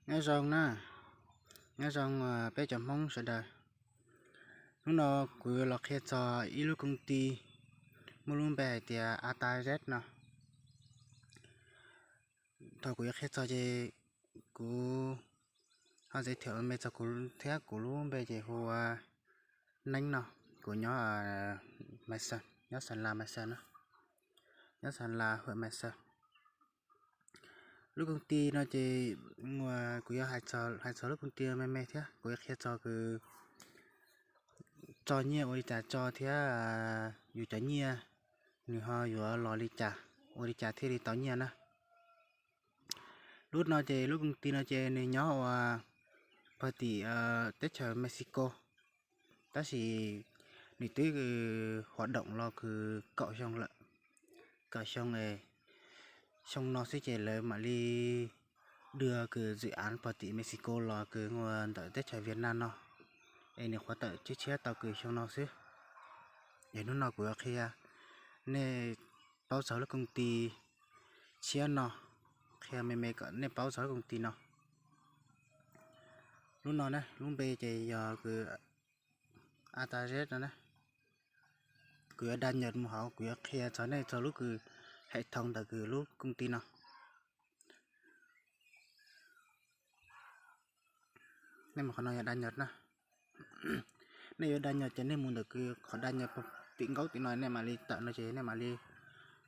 Nyob zoo na, nyob zoo peb cov Hmoob sawv daws. Hnub no kuv yuav los qhia txog ib lub koom ti muaj lub npe hais tias Atazet no. Thaum kuv yuav qhia txog ces kuv ho zej thiam me txog kuv thiab. Kuv lub npe ces hu ua Neeb no, kuv nyob Maiv Xeem, nyob Xeem Las Maiv Xeem na, nyob Xeem Las hwm Maiv Xeem. Lub koom ti no ces kuv yuav hais txog lub koom ti me me thiab kuv yuav qhia txog kws tso nyiaj ua li cas tso thiab yus cov nyiaj nws ho yuav los li cas, ua li cas thiaj li tau nyiaj na. Lub no ces lub koom ti no ces nws nyob ua pog tim teb chaws Mexico, tab sis nws twb huam doom los kws kaum xyoo lawm, kaum xyoo es xyoo no xwb ces lawv mam li dua kws zwm av pog tim Mexico los kws ua ntawm teb chaws Vietnam no, es nws qhuav tawm tshiab tshiab tau kws xyoo no xwb. Es hnub no kuv yuav qhia nej paub txog lub koom ti tshiab no, qhia me me kom nej paub txog lub koom ti no. Lub no na, lub npe ces yog kws Atazet no na. Kuv yuav da nyas mus hauv, kuv yuav qhia txog nej txog lub kws hem thoo ntawm kws lub koom ti no. Nej mus qhov no yog da nyas na. Nej yuav da nyas ces nej mus ntawm kws qhov da nyas tim nkaub tim no nej mam li tawm no ces nej mam li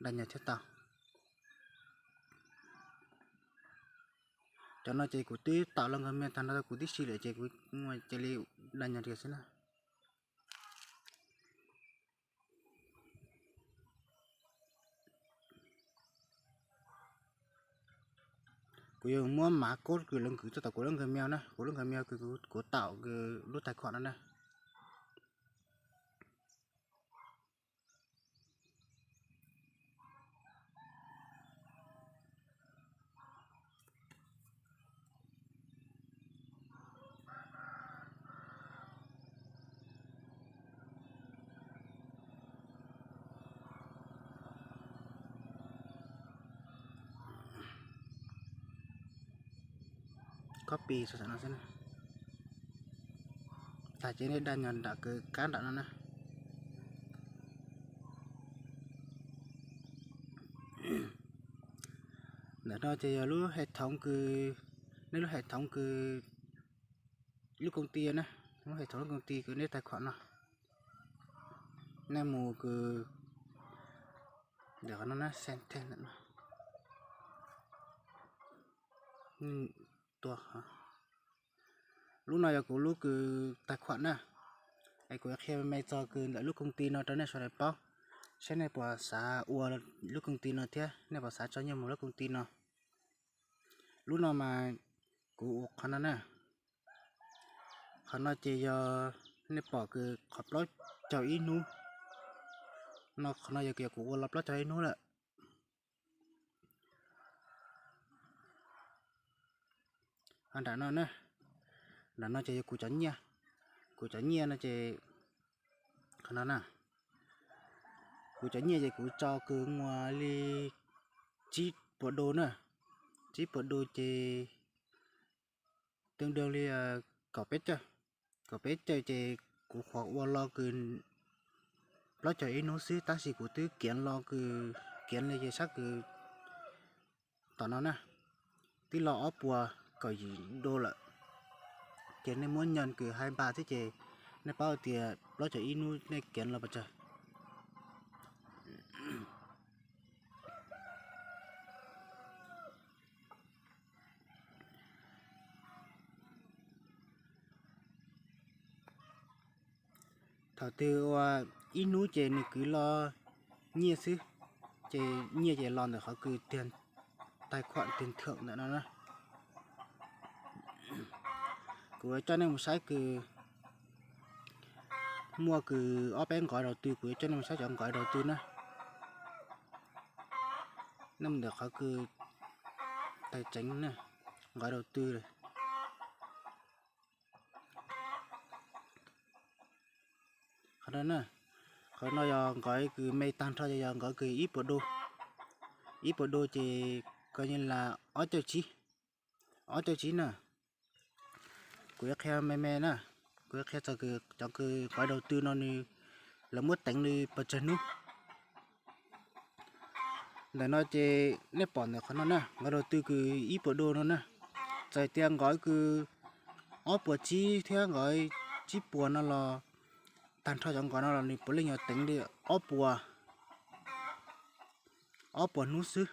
da nyas thiab tau. Cov no ces kuv twb tawm los nkag me tag nrho kuv tib si lawm ces kuv cia li da nyas kiag xwb na. Kuv yuav muab mav kod kws lawv nkag tuaj tom kuv lub nkag mail na, kuv lub nkag mail kws kuv tawm kws lub tais khuam no na. Copy saum no xwb na. Tag ces nej da nyas nram kws kab nram no na. Ntawm no ces yog lub hệ thống kws, nej lub hệ thống kws lub công ty na, lub hệ thống lub công ty kws nej tài khoản no. Nej mus kws ntawm qhov no na, xem thêm ntawm no. Lub no yog kuv lub kws tài khoản na. Es kuv yuav qhia me me txog kws ntawm lub công ty no rau nej sawv daws paub, saib nej puas xav ua lub công ty no thiab nej puas xav tso nyiaj mus lub công ty no. Lub no mas kuv ua qhov no na. Qhov no ces yog nej pom kws qhov plaub caug ib hnub no, qhov no yog kuv ua los plaub caug ib hnub lawm. Nram no na, nram no ces yog kuv cov nyiaj, kuv cov nyiaj no ces qhov no na, kuv cov nyiaj ces kuv tso kws ua li tsib puas đô na, tsib puas đô ces tương đương li kaum peb caug, kaum peb caug ces kuv qhuav ua los kws plaub caug ib hnub xwb tab sis kuv twb kiav los kws, kiav li ces sab kws tom no na, twb los ob puas kaum yim đô lawm. Ces nej muab nyees kws hai ba thiab ces nej paub tias plaub caug ib hnub nej kiav los pes tsawg. Thaum twg ua ib hnub ces nws kwv los nyiaj xwb, ces nyiaj ces los ntawm qhov kws tiag, tài khoản tiền thưởng ntawm no na. Kuv coj nej mus saib kws muaj kws ob peb nqov đầu tư, kuv yuav coj nej mus saib cov nqov đầu tư na. Nej mus ntawm qhov kws tài chính na, nqov đầu tư. Qhov no na, qhov no yog nqov kws me tag nrho ces yog nqov kws ib puas đô, ib puas đô ces coi như là ob caug tsib, ob caug tsib na. Kuv yuav qhia me me na, kuv yuav qhia txog kws cov kws nqov đầu tư no nws, lawv muab teev li pes tsawg hnub. Ntawm no ces nej pom ntawm qhov no na, nqov đầu tư kws ib puas đô no na, txawm tias nqov kws ob puas tsib thiab nqov tsib puas no los, tag nrho cov nqov no los nws puav leej yog teev li ob puas, ob puas hnub xwb.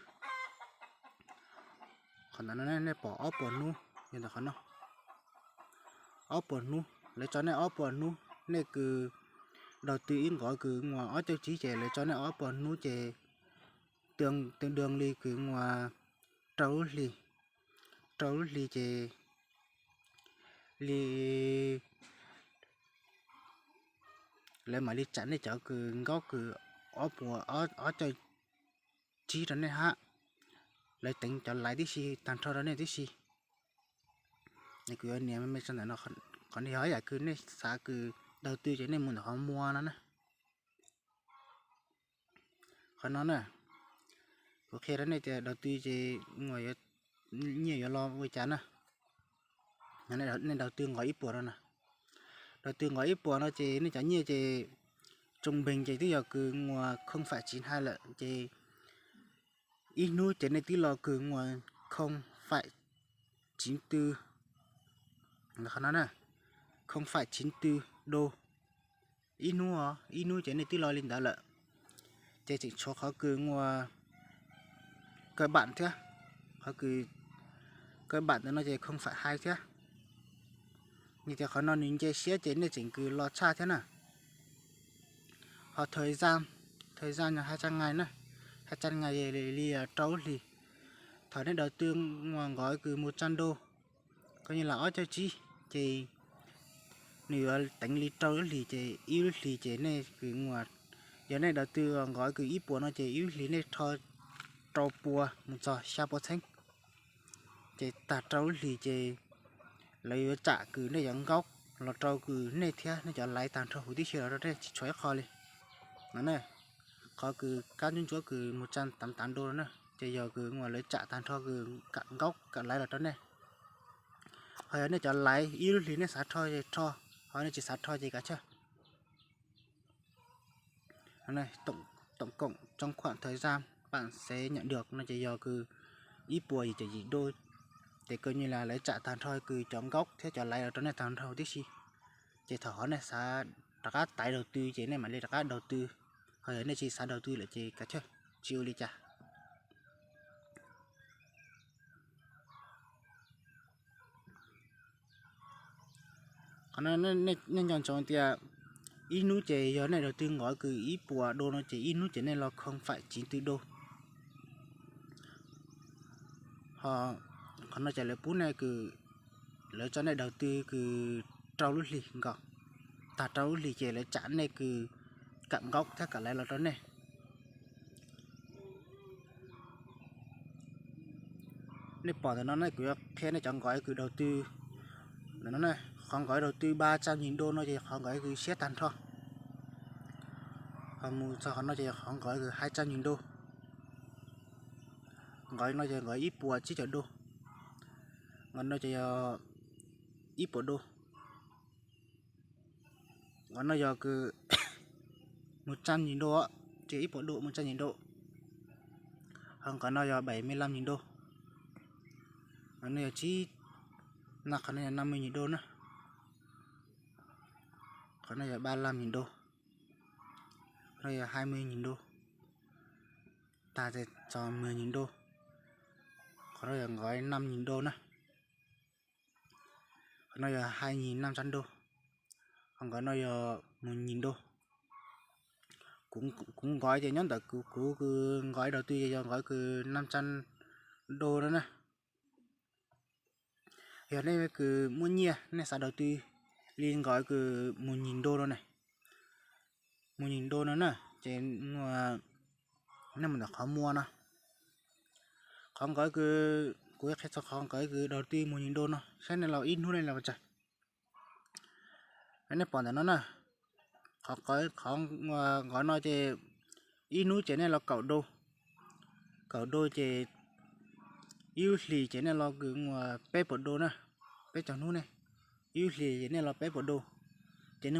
Qhov ntawm no nej pom ob puas hnub, yog ntawm qhov no, ob puas hnub, lawv tso nej ob puas hnub, nej kws đầu tư ib nqov kws muaj ob caug tsib ces lawv tso nej ob puas hnub ces tương đương li kws muaj rau lub hlis, rau lub hlis ces li lawv mam li tsam nej cov kws nkaub kws ob puas ob caug tsib rau nej hab. Lawv teev cov laiv tib si tag nrho rau nej tib si. Kuv yuav nias me me tso ntawm no, qhov no yog ib yam kws nej xav kws đầu tư ces nej mus ntawm qhov mua no na. Qhov no na, kuv qhia rau nej tias đầu tư ces nyiaj yuav lo ua cas na. Nej đầu tư nqov ib puas no na, đầu tư nqov ib puas no ces nej cov nyiaj ces trung bình ces twb yog kws muaj không phẩy chín hai lawm ces ib hnub ces nej twb lo kws muaj không phẩy chín tư, qhov no na, không phẩy chín tư đô. Ib hnub, ib hnub ces nej twb lo li ntawd lawm. Ces tseem tshuav qhov kws muaj cơ bản thiab, qhov kws cơ bản ntawm no ces không phẩy hai thiab. Nws tias qhov no nws nce siab ces nej tseem kws lo tshaj thiab na. Ho thời gian, thời gian no hai trăm ngày na, hai trăm ngày li rau lub hlis. Thaum nej đầu tư muaj nqov kws một trăm đô, coi như là ob caug tsib, ces nws yuav teev li rau lub hlis ces ib lub hlis ces nej kws muaj, yog nej đầu tư nqov kws ib puas no ces ib lub hlis nej rho rau pua mus txog xya pua txheeb. Ces tag rau lub hlis ces lawv yuav tsam kws nej cov nkaub los rau kws nej thiab nej cov laiv tag nrho huv tib si los rau nej tsis tshuav ib qho li. No na, qhov kws kab ntsuab ntsuab kws một trăm tám mươi tám đô no na ces yog kws muaj lawv tsam tag nrho kws kam nkaub kam laiv los rau nej. Ho yog nej cov laiv ib lub hlis nej xav rho ces rho, ho nej tsis xav rho ces kav chawj. Tổng cộng trong khoảng thời gian bạn sẽ nhận được no ces yog kws ib puas yim caum yim đô, ces coi như là lawv tsam tag nrho kws cov nkaub thiab cov laiv los rau nej tag nrho huv tib si. Ces thaum hov nej xav rov qab tải đầu tư ces nej mam li rov qab đầu tư. Ho yog nej tsis xav đầu tư lawm ces kav chawj, tsis ua li cas. Qhov no nej nco ntsoov tias ib hnub ces yog nej đầu tư nqov kws ib puas đô no ces ib hnub ces nej lo không phẩy chín tư đô. Ho qhov no ces lawv pub nej kws, lawv tso nej đầu tư kws rau lub hlis nkaus, tag rau lub hlis ces lawv tsam nej kws kam nkaub thiab kam laiv los rau nej. Nej pom ntawm no ne, kuv yuav qhia nej cov nqov kws đầu tư ntawm no ne. Qhov nqov đầu tư ba trăm nghìn đô no ces qhov nqov kws siab tag nrho. Ho mus txog qhov no ces qhov nqov kws hai trăm nghìn đô. Nqov no ces nqov ib puas tsib caug đô. Nqov no ces yog ib puas đô. Nqov no yog kws một trăm nghìn đô, ces ib puas đô một trăm nghìn đô. Ho nqov no yog bảy mươi lăm nghìn đô. Nqov no yog tsib, no qhov no yog năm mươi nghìn đô na. Qhov no yog ba mươi lăm nghìn đô. Qhov no yog hai mươi nghìn đô. Tag ces txog mười nghìn đô. Qhov no yog nqov năm nghìn đô na. Qhov no yog hai nghìn năm trăm đô. Ho nqov no yog một nghìn đô. Kuv nqov ces nyob ntawm kuv, kuv kws nqov đầu tư ces yog nqov kws năm trăm đô no na. Yog nej kws muaj nyiaj nej xav đầu tư li nqov kws một nghìn đô no ne, một nghìn đô no na, ces nej mus ntawm qhov mua no. Qhov nqov kws, kuv qhia txog qhov nqov kws đầu tư một nghìn đô no saib nej los ib hnub nej los tsawg. Nej pom ntawm no na, qhov, qhov nqov no ces ib hnub ces nej los kaum đô. Kaum đô ces ib lub hlis ces nej los kws peb puas đô na, peb caug hnub ne. ib lub hlis nej los peb puas du, ces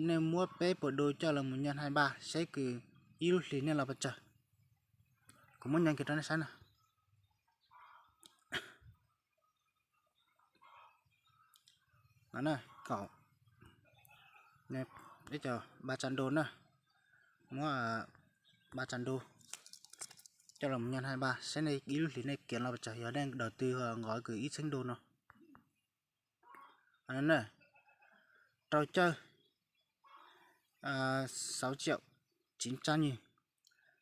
nej muab peb puas du coj los mus nyob hais npaj seb kws ib lub hlis nej los pes tsawg. Kuv muab nyeem kiag rau nej saib na. Kaum, ib co ba tsas du na, muab ba tsas du coj los mus nyob hais npaj seb nej ib lub hlis nej kiav los pes tsawg, yog nej đầu tư nqov kws ib txheeb du no. Rau cawj, sáu triệu chín trăm nghìn,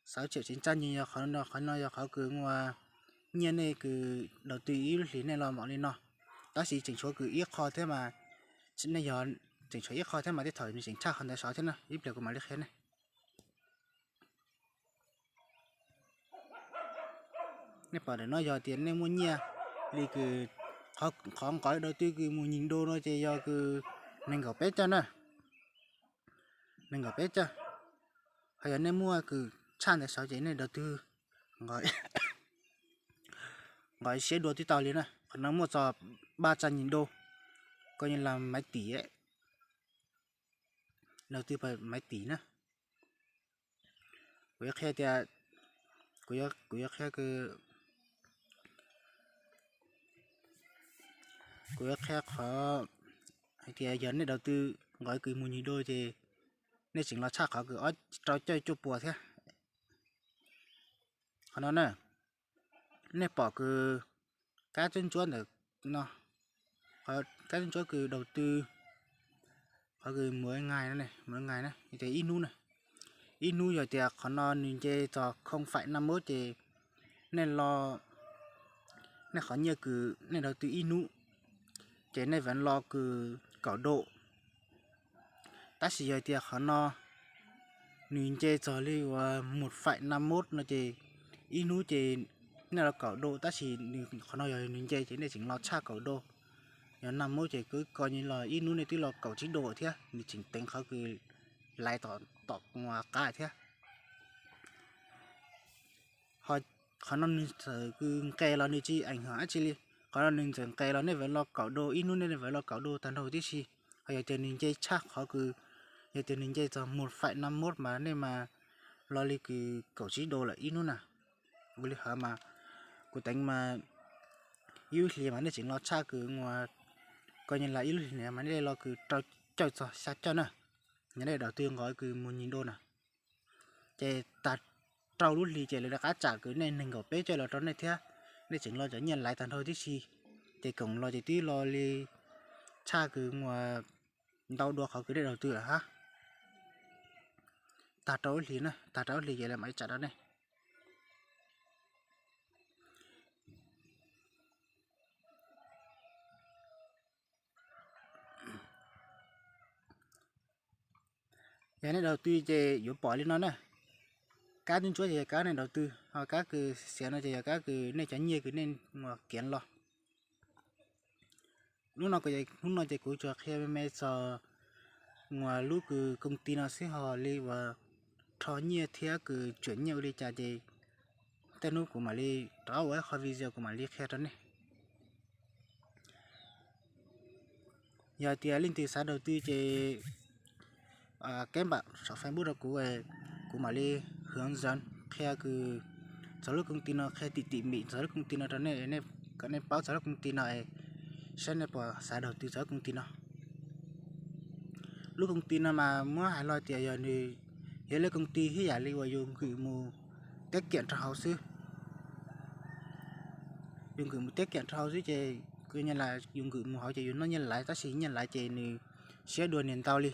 sáu triệu chín trăm nghìn yog qhov no, qhov no yog qhov kws ua nyiaj nej kws đầu tư ib lub hlis nej los npaum li no. Tab sis tseem tshuav kws ib qho thiab mas, nej yog tseem tshuav ib qho thiab mas tej thaum nws tseem tshaj qhov ntawd saud thiab na, ib pliag kuv mam li qhia nej. Nej pom ntawm no yog tias nej muaj nyiaj li kws qhov nqov đầu tư kws một nghìn đô no ces yog kws nees nkaum peb cawj na, nees nkaum peb cawj. Ho yog nej muaj kws tshaj ntawd saud ces nej đầu tư nqov siab dua twb tau li na. Qhov no muaj txog ba trăm nghìn đô, coi như là mấy tỷ, đầu tư vào mấy tỷ na. Kuv yuav qhia tias, kuv yuav qhia, kuv yuav qhia qhov, hais tias yog nej đầu tư nqov kws một nghìn đô ces nej tseem los tshaj qhov kws rau cawj cuaj puas thiab. Qhov no na, nej pom kws kab tsuab ntsuab ntawm no, kab tsuab ntsuab kws đầu tư, qhov kws một ngày no, một ngày na, tias ib hnub na. Ib hnub yog tias qhov no nws nce txog không phẩy năm mốt ces nej lo, nej qhov nyiaj kws nej đầu tư ib hnub ces nej vẫn lo kws kaum đô. Tab sis yog tias qhov no nws nce txog li uas một phẩy năm mốt no ces ib hnub ces nej lo kaum đô, tab sis qhov no yog nws nce ces nej tseem lo tshaj kaum đô. Yog năm mốt ces kwv coi như là ib hnub nej twb lo kaum tsib đô thiab, nws tseem teev qhov kws laiv tom qab thiab. Qhov no nws txawm kws nqes los nws tsis ảnh hưởng dab tsi li. Qhov no nws txawm nqes los nej vẫn lo kaum đô, ib hnub nej vẫn lo kaum đô tag nrho tib si. Ho yog tias nws nce tshaj qhov kws, yog tias nws nce txog một phẩy năm mốt mas nej mas lo li kws kaum tsib đô lawm ib hnub na. Ua li hov mas kuv teev mas ib lub hlis mas nej tseem lo tshaj kws ua, coi như là ib lub hlis mas nej lo kws rau cawj txog xya cawj na. Yog nej đầu tư nqov kws một nghìn đô na, ces tag rau lub hlis ces lawv rov qab tsam kws nej nees nkaum peb cawj los rau nej thiab, nej tseem lo cov nyiaj laiv tag nrho tib si, ces koom los ces twb lo li tshaj kws ua ntau dua qhov kws nej đầu tư lawm hab. Tag rau lub hlis na, tag rau lub hlis ces lawv mam li tsam rau nej. Yog nej đầu tư ces yuav pom li no na. Kab ntsuab ntsuab ces yog kab nej đầu tư, ho kab kws xiav no ces yog kab kws nej cov nyiaj kws nej mus kiav los. Lub no, hnub no ces kuv tsuas qhia me me txog ua lub kws công ty no xwb, ho li uas rho nyiaj thiab kws tsuam nyiaj ua li cas ces tej hnub kuv mam li rov qab ua ib qho video kuv mam li qhia rau nej. Yog tias leej twg xav đầu tư ces keb npam saum Facebook rau kuv, kuv mam li hướng dẫn qhia kws txog lub công ty no, qhia tỉ tỉ mỉ txog lub công ty no rau nej, kom nej paub txog lub công ty no, saib nej puas xav đầu tư txog lub công ty no. Lub công ty no mas muab hais los tias yog nws yog lub công ty ib yam li uas yus nkwm mus tiết kiệm rau hauv xwb. Yus nkwm mus tiết kiệm rau hauv xwb ces yus nkwm mus hauv ces yus noj nyiaj laiv, tab sis nyiaj laiv ces nws siab dua niag ntau li.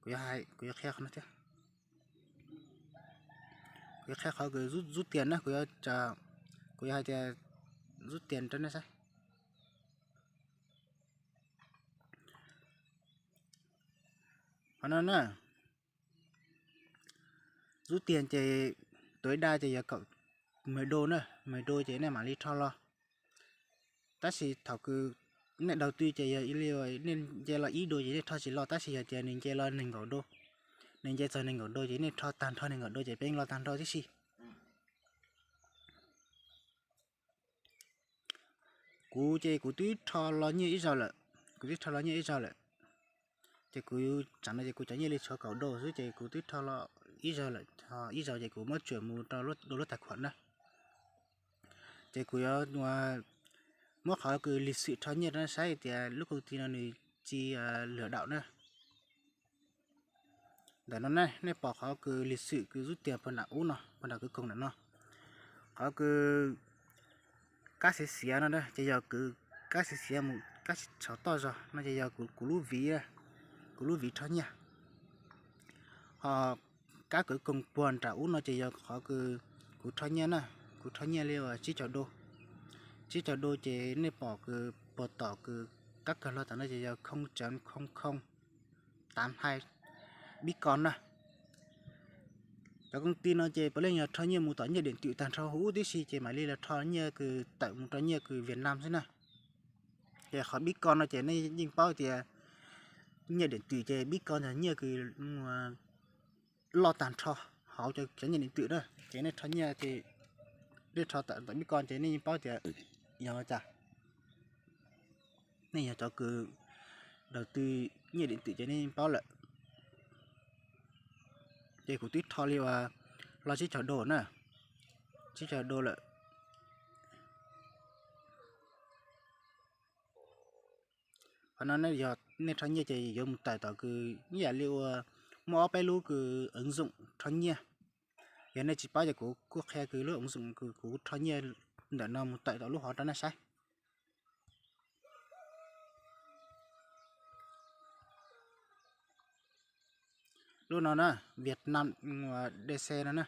Kuv yuav qhia qhov no thiab. Kuv yuav qhia qhov kws rút tiền na, kuv yuav, kuv yuav hais tias rút tiền rau nej saib. Qhov no na, rút tiền ces tối đa ces yog kaum mười đô na, mười đô ces nej mam li rho los. Tab sis thaum kws nej đầu tư ces yog li nej nce los ib đô ces nej rho tsis los, tab sis yog tias nws nce los nees nkaum đô, nws nce txog nees nkaum đô ces nej rho tag nrho nees nkaum đô ces peb los tag nrho tib si. Kuv ces kuv twb rho los nyiaj ib zaug lawm, kuv twb rho los nyiaj ib zaug lawm. Ces kuv tsam no ces kuv cov nyiaj li tshuav kaum dos xwb ces kuv twb rho los ib zaug lawm, ib zaug ces kuv muab tsuam mus rau lub tais khuam na. Ces kuv yuav muab qhov kws lig xwm rho nyiaj rau nej saib tias lub koom ti no nws tsi lwm daum na. Ntawm no nej pom qhov kws lig xwm kws zub tiag puag nram ub no, puag nram kws koog ntawm no. Qhov kws kab xiav xiav no ces yog kab xiav xiav mus kab tsis tshauv toj zog no ces yog kuv lub viv, kuv lub viv rho nyiaj. Ho kab kws koog puag nram ub no ces yog qhov kws kuv rho nyiaj na, kuv rho nyiaj li uas tsib caug du. Tsib caug du ces nej pom kws puag tom kws kab kawg hlo tom no ces yog khoo cawv khoo khoo tav hais bib ko na. Cov koom ti no ces puav leej yog rho nyiaj mus tom nyiaj diam twm tag nrho huv tib si ces mam li los rho nyiaj kws tawm mus rau nyiaj kws Viaj Nam xwb na. Ces qhov bib ko no ces nej yeej paub tias nyiaj diam twm ces bib ko yog nyiaj kws loj tag nrho hauv cov nyiaj diam twm na. Ces nej rho nyiaj ces nej rho tawm tom bib ko ces nej yeej paub tias yog cas. Nej yog cov kws daus tw nyiaj diam twm ces nej yeej paub lawm. Ces kuv twb rho li uas los tsib caug du na, tsib caug du lawm. Qhov no yog nej rho nyiaj ces yuav mus tawm tom kws ib yam li uas muaj ob peb lub kws ứng dụng rho nyiaj. Yog nej tsis paub ces kuv kuj qhia kws lub ứng dụng kws kuv rho nyiaj ntawm no mus tawm tom lub hov rau nej saib. Lub no na, Vietnam D C no na.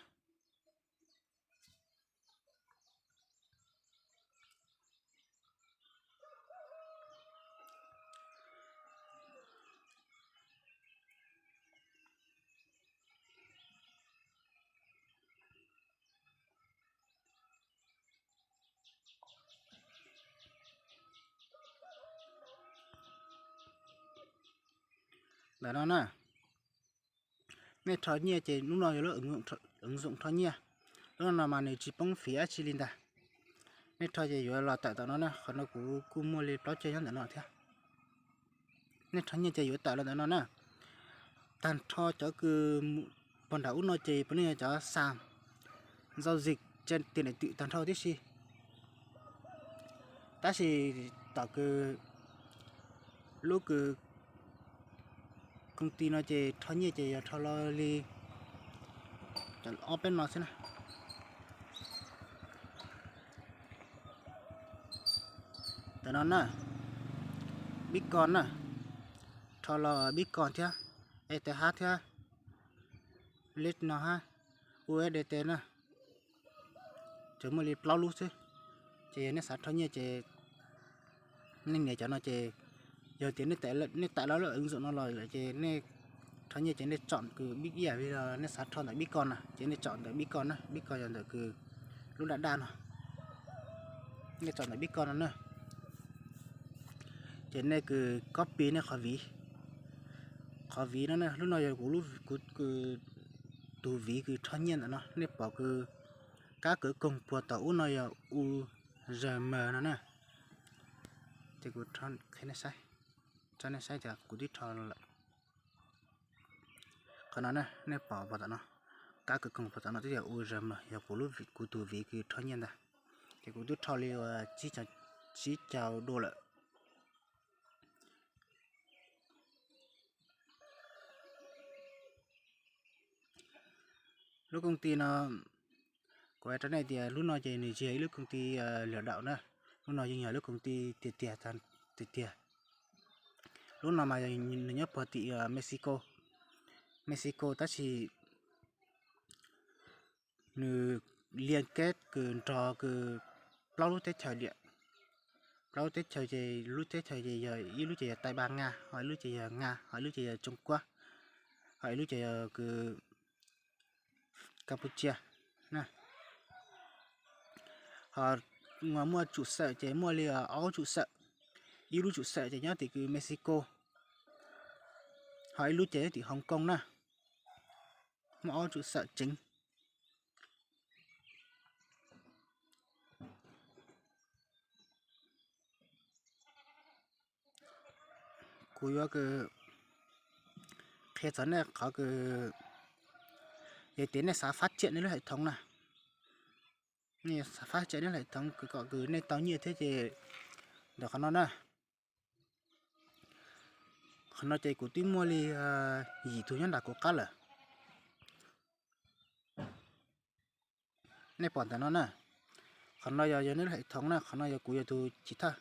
Ntawm no na, nej rho nyiaj ces lub no yog lub ứng dụng rho nyiaj. Lub no no mas nws tsis poob phí dab tsi li ntag. Nej rho ces yuav los tawm tom no na, qhov no kuv kuj muaj li plaub caug nyob ntawm no thiab. Nej rho nyiaj ces yuav tawm los ntawm no na. Tag nrho cov kws puag nram ub no ces puav leej yog cov sàn giao dịch trên tiền điện tử tag nrho tib si. Tab sis tom kws lub kws koom ti no ces rho nyiaj ces yog rho los li ob peb no xwb na. Ntawm no na, Bitcoin na, rho los Bitcoin thiab, E T H thiab, Litecoin no hab, U S D T na. Tsuas muaj li plaub lub xwb. Ces yog nej xav rho nyiaj ces nej nias cov no ces yog tias nej tawm los lub ứng dụng no los lawm ces nej rho nyiaj ces nej chọn kws ib yam li nej xav rho ntawm Bitcoin na ces nej chọn ntawm Bitcoin na, Bitcoin yog ntawm kws lub daj daj no. Nej chọn ntawm Bitcoin no na. Ces nej kws copy nej qhov viv, qhov viv no na, lub no yog kuv, kuv tus viv kws rho nyiaj ntawm no, nej pom kws kab kws koog puag tom ub no yog U R M no na. Ces kuv qhia nej saib, tso nej saib tias kuv twb rho lawm. Qhov no na, nej pom puag tom no, kab kws koog puag tom no twb yog U R M, yog kuv, kuv tus viv kws rho nyiaj ntag. Ces kuv twb rho li uas tsib caug du lawm. Lub koom ti no, kuv hais rau nej tias lub no ces nws tsis yog ib lub koom ti lwm daum na, lub no yeej yog lub koom ti tiag tiag, tiag tiag. Lub no mas nws nyob puag tim Mexico, Mexico tab sis nws liên kết kws nrog kws plaub lub teb chaws diam, plaub lub teb chaws ces lub teb chaws ces yog ib lub ces yog Tây Ban Nha, ho ib lub ces yog Nga, ho ib lub ces yog Trung Quốc, ho ib lub ces yog kws Campuchia na. Ho muaj trụ sở ces muaj li ob trụ sở, ib lub trụ sở ces nyob tim kws Mexico, ho ib lub ces nyob tim Hong Kong na. Muaj ob trụ sở chính. Kuv yuav kws qhia txog nej qhov kws yog tias nej xav fab tsiam nej lub hais thoov na, nej xav fab tsiam nej lub hais thoov kom kws nej tau nyiaj thiab ces ntawm qhov no na. Qhov no ces kuv twb muaj li yim tug nyob nram kuv qab lawm. Nej pom ntawm no na, qhov no yog yog nej lub hais thoov na, qhov no yog kuv yog tus chiv thawj,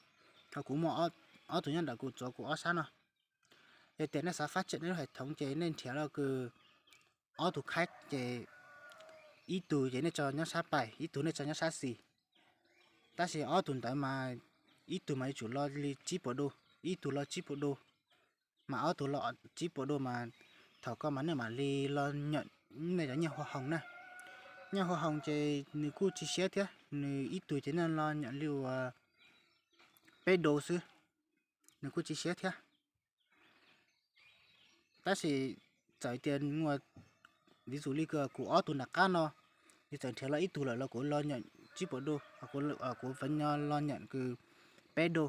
ho kuv muaj ob tug nyob nram kuv txuas kuv ob sab no. Yog tias nej xav fab tsiam nej lub hais thoov ces nej nrhiav los kws ob tug khaib ces ib tug ces nej tso nyob sab pais, ib tug nej tso nyob sab xis. Tab sis ob tug ntawd mas ib tug mas yuav tsum los li tsib puas du, ib tug los tsib puas du, mas ob tug los tsib puas du mas thaum koj mas nej mam li los nyam nej cov nyiaj hoa hồng na. Nyiaj hoa hồng ces nws kuj tsis siab thiab, nws ib tug ces nej los nyam li uas peb du xwb, nws kuj tsis siab thiab. Tab sis txawm tias ua, ví dụ li kuv ob tug nram qab no, nws txawm nrhiav los ib tug lawm los kuv los nyam tsib puas du, kuv feem nyo los nyam kws peb du.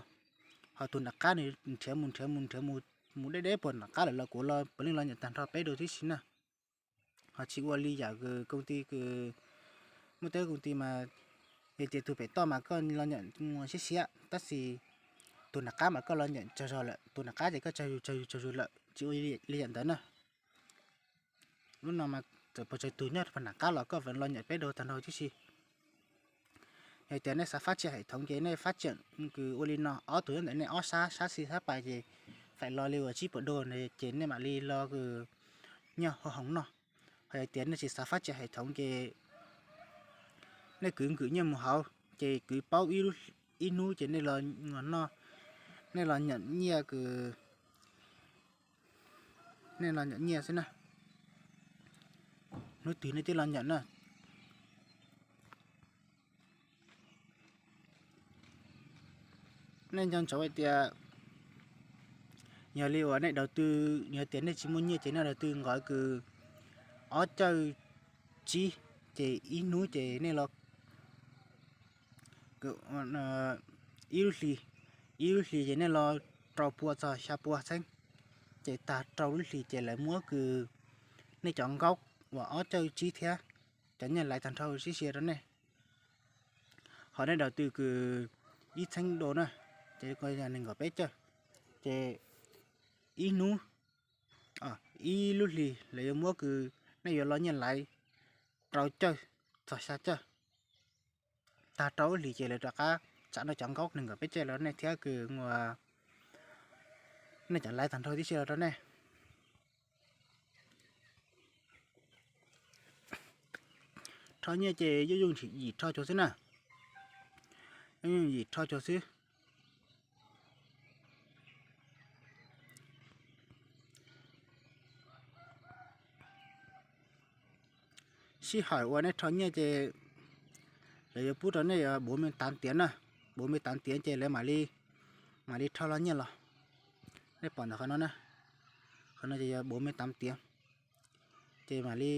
Ho tus nram qab nws nrhiav mus nrhiav mus nrhiav mus, mus deb deb puas nram qab lawm los kuv los puav leej los nyam tag nrho peb du tib si na. Ho tsis ua li yam kws công ty kws, muaj tej công ty mas yog tias tus pem toj mas koj los nyam siab siab, tab sis tus nram qab mas koj los nyam tsawg zog lawm, tus nram qab ces koj tsawg zog tsawg zog tsawg zog lawm, tsis ua li yam ntawd na. Lub no mas txawm puas tsawg tus nyob puag nram qab los koj feem los nyam peb du tag nrho tib si. Yog tias nej xav fab tsiam hais thoov ces nej fab tsiam kws ua li no, ob tug nyob ntawm nej ob sab, sab xis sab pais ces faim los li uas tsib puas du ces nej mam li los kws nyiaj hoa hồng noj. Ho yog tias nej tsis xav fab tsiam hais thoov ces nej kwv nkwm nyiaj mus hauv ces kwv paub ib hnub ces nej los noj, nej los nyam nyiaj kws, nej los nyam nyiaj xwb na. Hnub twg nej twb los nyam na. Nej nco ntsoov hais tias yog li uas nej đầu tư, yog tias nej tsis muaj nyiaj ces nej đầu tư nqov kws ob cawj tsib, ces ib hnub ces nej los ib lub hlis, ib lub hlis ces nej los rau pua txog xya pua txheeb, ces tag rau lub hlis ces lawv muab kws nej cov nkaub uas ob cawj tsib thiab cov nyiaj laiv tag nrho tib si rau nej. Ho nej đầu tư kws ib txheeb du na, ces yog nees nkaum peb cawj, ces ib hnub, ib lub hlis lawv yuav muab kws nej yuav los nyiaj laiv rau cawj txog xya cawj. Tag rau lub hlis ces lawv rov qab tsam nej cov nkaub nees nkaum peb cawj los nej thiab kws ua nej cov laiv tag nrho tib si los rau nej. Rho nyiaj ces yooj yooj yim rho cuag xwb na, yooj yooj yim rho cuag xwb. Sij hawm uas nej rho nyiaj ces lawv yuav pub rau nej bốn mươi tám tiếng na, bốn mươi tám tiếng ces lawv mam li, mam li rho los nyiaj los. Nej pom ntawm qhov no na, qhov no ces yog bốn mươi tám tiếng, ces mam li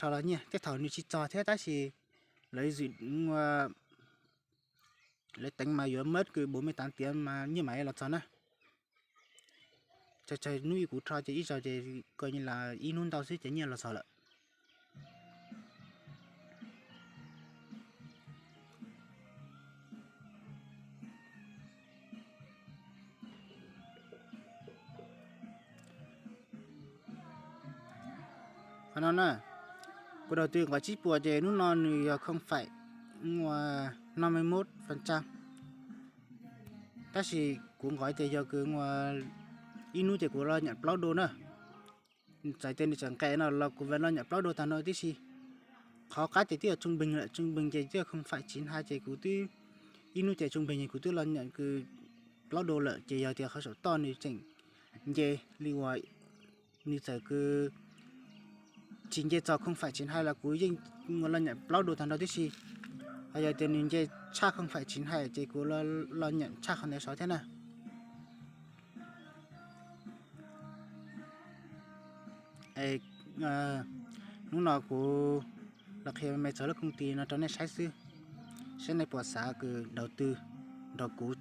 rho los nyiaj. Tej thaum nws tsis txog thiab tab sis lawv zwm, lawv teev mas yuav mab kws bốn mươi tám tiếng mas nyiaj mam li los txog na. Tsawg tsawg hnub kuv rho ces ib zaug ces coi như là ib hnub ntau xwb ces nyiaj los txog lawm. Qhov no na, kuv đầu tư nqov tsib puas ces hnub no nws yog không phẩy năm mươi mốt phần trăm. Tab sis kuv nqov ces yog kws ua ib hnub ces kuv los nyam plaub đô na. Txawm tias nws tseem nqes no los kuv vam los nyam plaub đô tag no tib si. Qhov qab ces twb yog trung bình lawm, trung bình ces twb yog không phẩy chín hai ces kuv twb, ib hnub ces trung bình ces kuv twb los nyam kws plaub đô lawm, ces yog tias qhov saum toj nws tseem nce li uas nws txawm kws tsis nce txog không phẩy chín hai los kuv yeej ua los nyam plaub đô tag nrho tib si. Ho yog tias nws nce tshaj không phẩy chín hai ces kuv los nyam tshaj qhov ntawd saud thiab na. Hnub no kuv los qhia me txog lub công ty no rau nej saib xwb, saib nej puas xav kws đầu tư nrog kuv.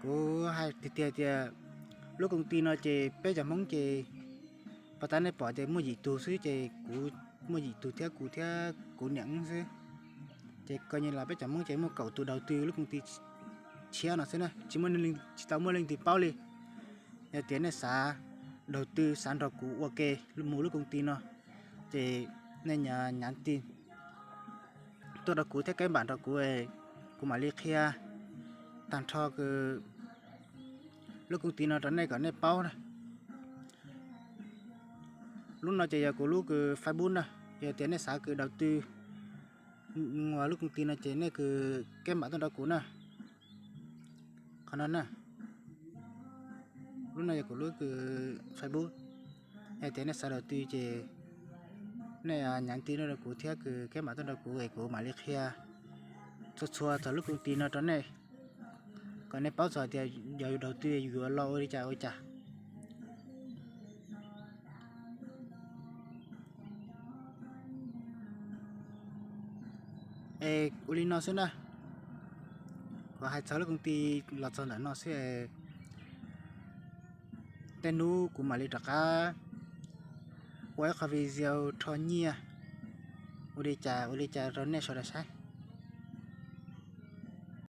Kuv hais tiag tiag tias lub koom ti no ces peb cov Hmoob ces, pas tas nej pom ces muaj yim tug xwb ces kuv, muaj yim tug thiab kuv thiab kuv niam xwb. Ces koj nyeej los peb cov Hmoob ces muaj kaum tus daus tw lub koom ti tshiab no xwb na, tsis muaj, tsis tau muaj leej twg paub li. Yog tias nej xav daus tw xav nrog kuv ua ke mus lub koom ti no ces nej nyam ti tuaj rau kuv thiab keb npam rau kuv, kuv mam li qhia tag nrho lub koom ti no rau nej kom nej paub na. Lub no ces yog kuv lub kws Facebook na, yog tias nej xav kws daus tw ua lub koom ti no ces nej kws keb npam tuaj rau kuv na. Qhov no na, lub no yog kuv lub kws Facebook. Yog tias nej xav daus tw ces nej nyam ti rau kuv thiab kws keb npam tuaj rau kuv es kuv mam li qhia txhua txhua txog lub koom ti no rau nej, kom nej paub txog tias yog yus daus tw yus yuav los ua li cas ua cas. Es ua li no xwb na, kuv hais txog lub koom ti los txog ntawm no xwb. Tej hnub kuv mam li rov qab ua ib qho video rho nyiaj ua li cas ua li cas rau nej sawv daws saib.